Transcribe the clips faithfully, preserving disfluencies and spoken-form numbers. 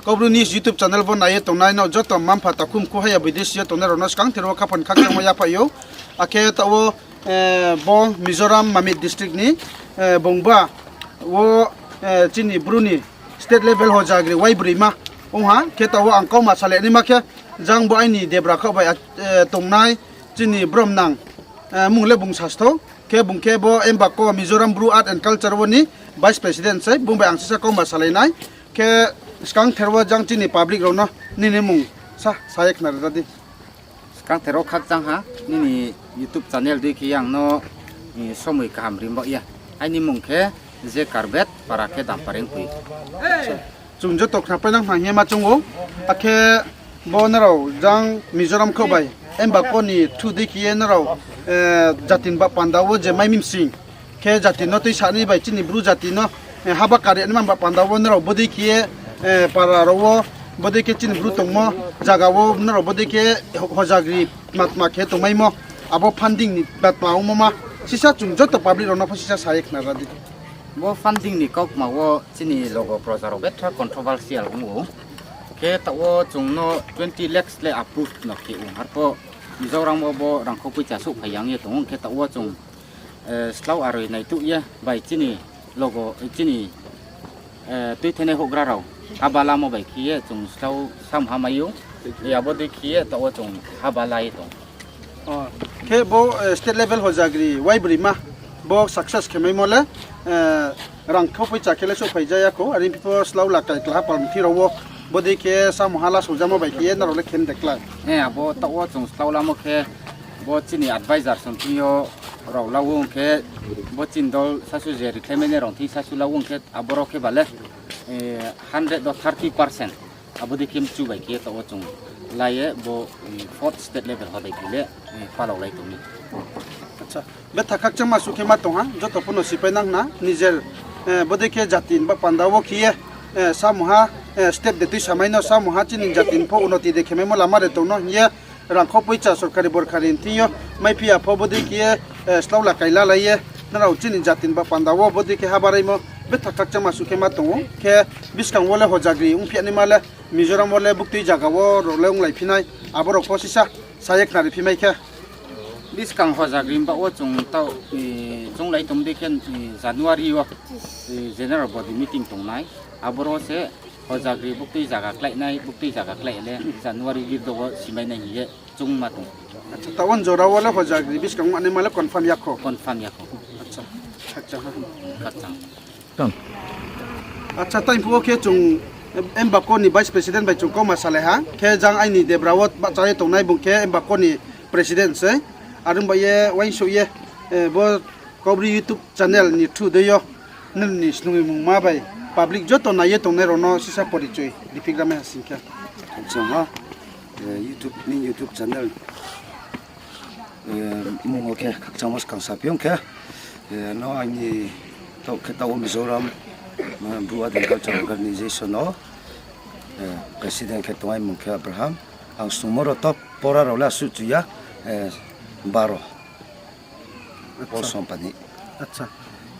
Kaubru News YouTube channel bo nai ye tongnai no joto mma-mpha, takhu mkhu, haya bidesi yo tongnai rao no skangther wo khaphang khakchangmo yaphaih ou. Akhe taoh wo, eh, bo Mizoram Mamit district ni, eh, Bongba wo, eh, chini Bru ni state level hojagri waibroi ma ong ha. Khe taoh wo ang kauma salai naima khe, jang bo aini debra khaoh bai, eh, tongnai chini bromnang, eh, mmung le bung sasthou. Khe bung khe bo Embako Mizoram Bru Art and Culture wo ni vice president sei, bung bai ang sisa kauma salai nai. Khe skangther wo jang chini public rao no nini mmung sa, sa ye khnari ra di. Skangther wo khakchang ha, nini YouTube channel dei khe ang no, eh, somoi kaham rimba ye. Aini mmung khe J Karbet, para khe Dampareng pui. Chung joto khnapainang khna hing ye ma choung ou. Akhe bo nrao jang Mizoram khaoh bai Embako ni through dei khe ye nrao, eh, jati ni ba panda wo je mai mimsing khe jati no tuisa ni bai chini Bru jati no, eh, haba kari ni man ba panda wo nrao bodei khe ye, eh, para rao wo bodei khe chini Bru tongmo zaga wo nrao bodei khe ho-, hojagri tma tma khe tongmaimo, abo funding ni tma tma ongmo ma sisa chung joto public rao no pho sisa sa ye khnari ra di. Bo funding ni kautma wo chini logo proja rao betha controversial ong ou. Khe taoh wo chung no twenty lakhs le approve no khe ong. Arphuh Mizoram wo bo rangkhou poicha souhphai yang ye tong ou. Khe taoh wo chung, eh, slau aroi naituh ye bai chini logo, eh, chini, eh, tuithenai houhgra rao haba lamo bai khe ye chung slau samha mai ou. Abo dei khe ye taoh wo chung haba la ye tong. Khe bo, eh, state level hojagri waibroi ma bo success khe maimo le, eh, rangkhou poicha khe le souhphai ja ya khou, are phi pho slau lakai klaha palmthi rao wo bodei khe samungha la soujamo bai khe ye nrao le khe de klái. Eh, abo taoh wo chung slau lamo khe bo chini advisor song thing yo rao la ong khe, bo chini dol sasu je rikhlaimai nai rao thing sasu la ong khe, aboro khe ba le, eh, hundred do thirty percent. Abo dei khe mchu bai khe taoh wo chung la ye bo, eh, fourth state level ho dei khe le, eh, palaolai tong mi. Acha, betha khakchangma suh khe ma tong ha, joto pho no sipai nang na, nijer, eh, bodei khe jati ni ba panda wo khe ye, eh, samungha, eh, step de tuisamai no, samungha chini jati ni pho unoti de khe maimo lama re tong no hing ye, rangkhou poicha sorkari borkari ni thing yo maiphi ya pho bodei khe ye, eh, slaula kaila lai ye, nrao chini jati ni ba panda wo bodei khe habaraimo betha khakchangma suh khe ma tong ou. Khe buskang wo le hojagri ongphi ya naima le, Mizoram wo le buktui zaga wo rao le onglai phi nai, abo rao pho sisa sa ye khnari phi mai khe. Buskang hojagri ba wo chung taoh, eh, chounglai tong dei khe, eh, January wo, eh, general body meeting tong nai, aboro se hojagri buktui zaga klái nai, buktui zaga klái le January girdo wo simai nai hing ye choung ma tong. Acha, taoh wo jora wo le hojagri buskang ma naima le confirm ya khou? Confirm ya khou. Acha, acha, ha. Acha. Acha, tai phuh wo khe chung Embako ni vice president bai chung kauma salai ha. Khe jang aini debra wo bahcha ye tongnai bung khe Embako ni president sei. Are ong ba ye uaingsouh ye, eh, bo Kaubru YouTube channel ni through dei yo nini snungmungma bai public joto nai ye tongnai rao no sisa porichoi riphigra mai ha sing khe. Khakchang ha, eh, YouTube, nini YouTube channel, eh, mmung wo khe khakchangmo skang saphi ong khe, eh, no aini taoh khe taoh wo Mizoram, eh, Bru Art and Culture Organization no, eh, president khe tongnai mmung khe Abraham. Ang snungmo rao to pora rao le asuh chu ya, eh, baro. Acha. Paul Sompani. Acha.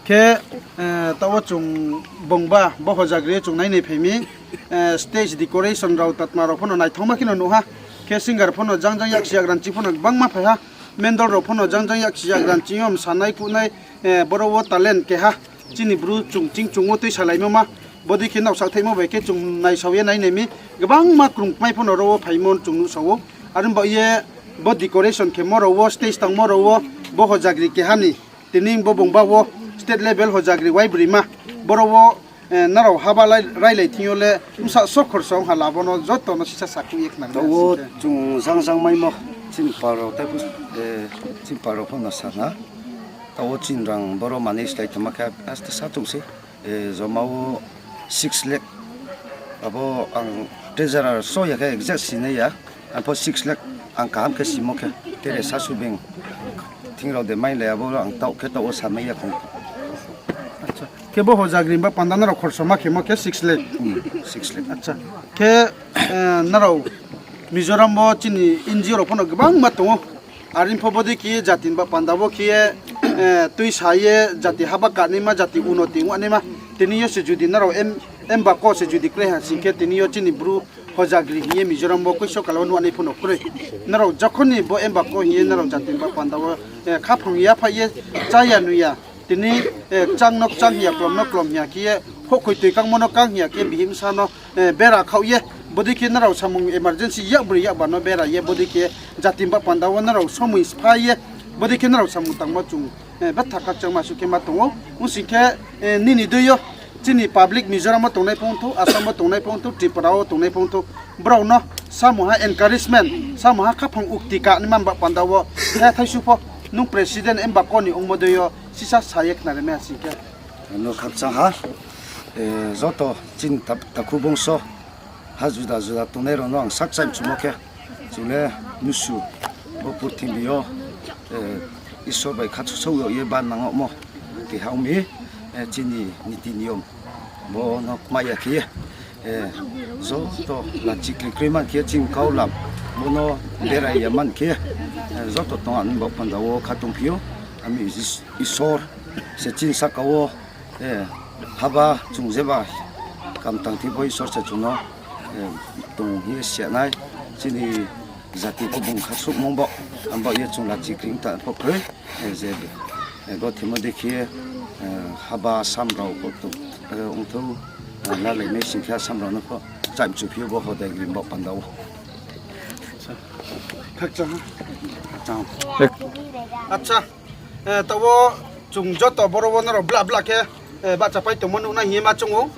Khe, eh, taoh wo chung bungba bo hojagri chung nainai phai mi, eh, stage decoration rao tatma rao pho no naithoma khe no nuh ha. Khe singer pho no jang jang yaksi yagranchi pho no gbangma phai ha. Mendol rao pho no jang jang yaksi yagranchi yo msanai kuhnai, eh, boro wo talent keha. Chini Bru chung ching chung wo tuisalaimo ma. Bodei khe nrao sakthaihmo bai khe chung naisao ye nainai mi. Gbangma krungkmai pho no ro wo phaimo chung nuhsao ou. Are ong ba ye bo decoration khemo rao wo, stage tangmo rao wo, bo hojagri keha ni tini bo bungba wo state level hojagri waibroi ma. Boro wo, eh, nrao haba lai, railai thing yo le bsa so khorsa ong ha la, bo no joto no sisa sakhouh ye khnari. Taoh wo chung jang jang maimo, chini pal rao tai phu, eh, chini pal rao pho no sa na. Taoh wo chini rang boro manage lai tongma khe aste sa tong se. Eh, joma wo six lakh. Abo ang treasurer so ya khe exact sinai ya. Ang pho six lakh ang kaham khe simo khe. Tere sasu beng thing rao de mai le abo ang taoh khe taoh wo samai ya khong. Acha. Khe bo hojagri ba panda nrao khorsa ma khemo khe six lakh. Hmm, six lakh. Acha. Khe, eh, nrao Mizoram wo chini N G O rao pho no gbangma tong ou. Are pho bodei khe ye jati ni ba panda wo khe ye, eh, tuisa ye jati haba kanaima, jati unoti ongnaima. Tini yo se judi nrao M, Embako se judi kroi ha sing khe tini yo chini Bru Hojagiri hing ye Mizoram wo koiso kala wo nuh nai pho no kroi. Nrao jokhon ni bo Embako hing ye nrao jati ni ba panda wo, eh, khaphang yaphaih ye, chá ya nung ya, tini, eh, kchang no kchang hing ya, klom no klom hing ya khe ye, houhkhoi toi kangmo no kang hing ya khe, bihih bsa no, eh, bera khaoh ye, bodei khe nrao samung emergency yakbroi yakba no bera ye, bodei khe jati ni ba panda wo nrao somoi sphái ye, bodei khe nrao samung tangmo chung, eh, betha khakchangma suh khe ma tong ou. Ong sing khe, eh, nini dei yo, chini public Mizoram wo tongnai phongthou, Assam wo tongnai phongthou, Tripura wo tongnai phongthou, brao no samungha encouragement, samungha khaphang ukti ka ni man ba panda wo, he thaisu pho, nung president Embako ni ongmo dei yo, sisa sa ye khnari mai ha sing khe. No khakchang ha, eh, joto chini ta-, takhu bongso, ha juda juda tongnai rao no ang sakchai mchumo khe, chung le mnusu, bo purthimbi yo, eh, Isor bai khathusouh yag ye ba nangmo keha ong mi, eh, chini niti niyom bo no kma ya khe ye, eh, joto lachi kri kri man khe ye chini kau lam bo no berai ya man khe ye, eh, joto tong ani ba panda wo kha tongphi ou, ami Is-, Isor se chini saka wo, eh, haba chung jeba kam tang thi pho Isor se chung no, eh, tong hing ye si ya nai, chini jati khe bung kha souhmo bo, abo ye chung lachi kri ta pho kroi, eh, je, eh, gothemo dei khe, eh, haba sam rao pho tong, eh, ongthou, eh, lalai nai sing khe sam rao no pho chai mchu phi ou bo Hojagiri ba panda wo. Khakchang ha. Khakchang. Acha, eh, taoh wo chung joto boro wo nrao bla bla khe, eh, bahchapai tongmo nuh nai hing ye ma choung ou.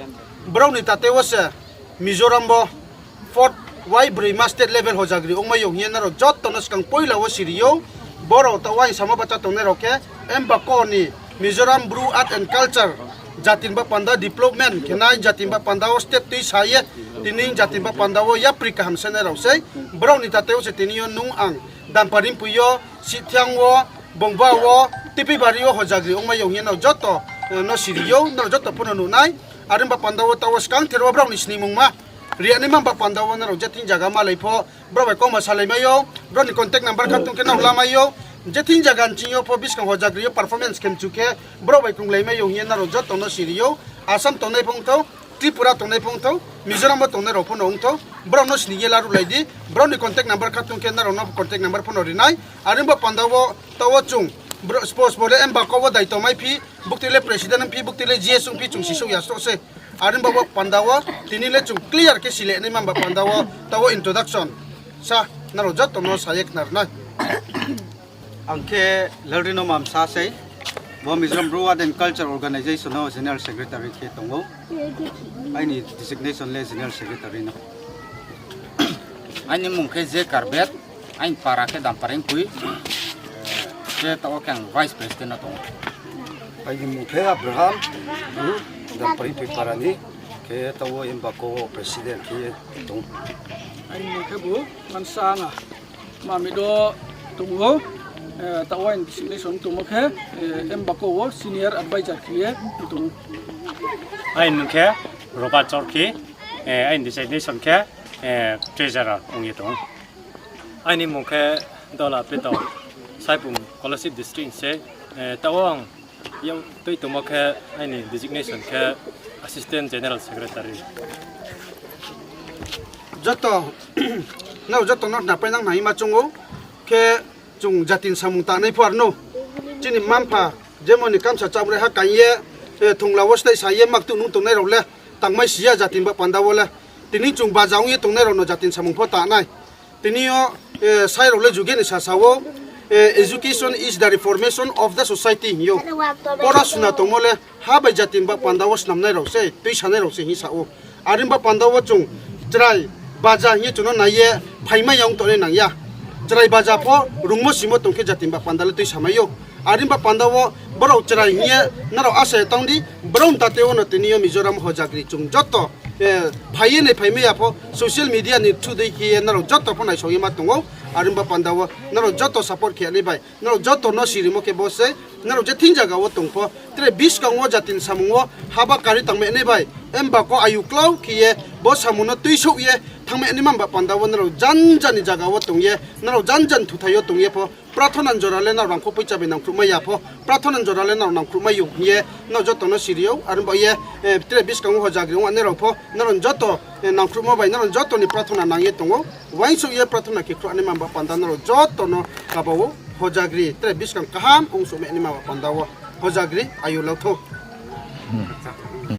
Brao ni tate wo se Mizoram bo fourth wai broima state level Hojagiri ongmai ou hing ye nrao joto no skang poila wo siri ou. Brao taoh wo aini samo bahcha tongnai rao khe, Embako ni Mizoram Bru Art and Culture, jati ni ba panda development khe nai, jati ni ba panda wo step tuisa ye, tini jati ni ba panda wo yapri kaham se nai rao sei. Brao ni tate wo se tini yo nung ang Damparing pui yo, Sithiang wo, Bongba wo, Tipibari wo Hojagiri ongmai ou hing ye nrao joto, eh, no siri ou, nrao joto pho no nuh nai. Are ba panda wo taoh wo skang ther wo brao ni sningmungma ri ya nai man ba panda wo nrao je thing zaga malai pho, brao bai kauma salai mai ou, brao ni contact number kha tong khe nrao lamai ou, je thing zaga nching yo pho buskang Hojagiri yo performance khe mchu khe, brao bai krunglai mai ou hing ye nrao joto no siri ou, Assam tongnai phongthou, Tripura tongnai phongthou, Mizoram wo tongnai rao pho no ongthou, brao no sning ye laruhlai di, brao ni contact number kha tong khe nrao no contact number pho no ri nai, are ba panda wo taoh wo chung, bro-, sports bo le Embako wo daito maiphi, buktui le president ongphi, buktui le G S ongphi chung sisouh ya sroh se. Are ba wo panda wo, tini le chung clear khe sile nai man ba panda wo, taoh wo introduction sa, nrao joto no sa ye khnar nai. Ang khe Lalrino Mamsa sei, bo Mizoram Bru Art and Culture Organization no General Secretary khe tong ou. Aini designation le General Secretary no. Aini mung khe J Karbet, aini para khe Damparing pui, khe taoh wo khe ang Vice President no tong ou. Aini mung khe Abraham, Bru, Damparing pui para ni, khe taoh wo Embako wo President khe tong ou. Aini mung khe bu Mansanga, Mamit wo tong ou, eh, taoh wo aini designation tongmo khe, eh, Embako wo Senior Advisor khe ye tong ou. Aini mung khe Robert Chorkhi, eh, aini designation khe, eh, Treasurer ong ye tong ou. Aini mung khe Dola Peto, Saipung Kolasib District se, eh, taoh wo ang yak tui tongmo khe aini designation khe Assistant General Secretary. Joto, nrao joto no khnapai nang nai ma choung ou, khe chung jati ni samung tangnai pho ar no. Chini mma-mpha, jemon ni kamsa chamre ha kaing ye, eh, thongla wo stai sa ye maktuh nung tongnai rao le, tangmai si ya jati ni ba panda wo le. Tini chung baja ong ye tongnai rao no jati ni samung pho tangnai. Tini yo, eh, sai rao le juge ni sasa wo, eh, education is the reformation of the society hing ou. Pora suna tongmo le ha bai jati ni ba panda wo snamnai rao se, tuisanai rao se hing sa ou. Are ba panda wo chung chrai baja hing ye chung no nai ye phaimai ya ong tongnai nang ya. Chrai baja pho rungmo simo tong khe jati ni ba panda le tuisamai ou. Are ba panda wo brao chrai hing ye nrao asa ye tang di, brao ni tate wo no tini yo Mizoram Hojagiri chung joto, eh, phai ye nai phaimai ya pho social media ni through dei khe ye nrao joto pho naisao ye ma tong ou. Are ba panda wo nrao joto support khe nai bai, nrao joto no sirimo khe bo se, nrao je thing zaga wo tong pho, tre buskang wo jati ni samung wo haba kari tangmai nai bai, Embako ayu klau khe ye Bo samung no tuisouh ye thanngmai naima ba panda wo nrao janja ni zaga wo tong ye, nrao janja ni thuthai yo tong ye pho, prathona ni jora le nrao rangkhouh poicha bai nangkhruhmai ya pho, prathona ni jora le nrao nangkhruhmai ou hing ye nrao joto no siri ou. Are ong ba ye, tre buskang wo hojagri ong nai rao pho, nrao joto, nangkhruhmo bai nrao joto ni prathona nang ye tong ou. Uaingsouh ye prathona khe khruh naima ba panda nrao joto no kaba wo hojagri, tre buskang kaham ongsouhmai naima ba panda wo hojagri ayu lau thou.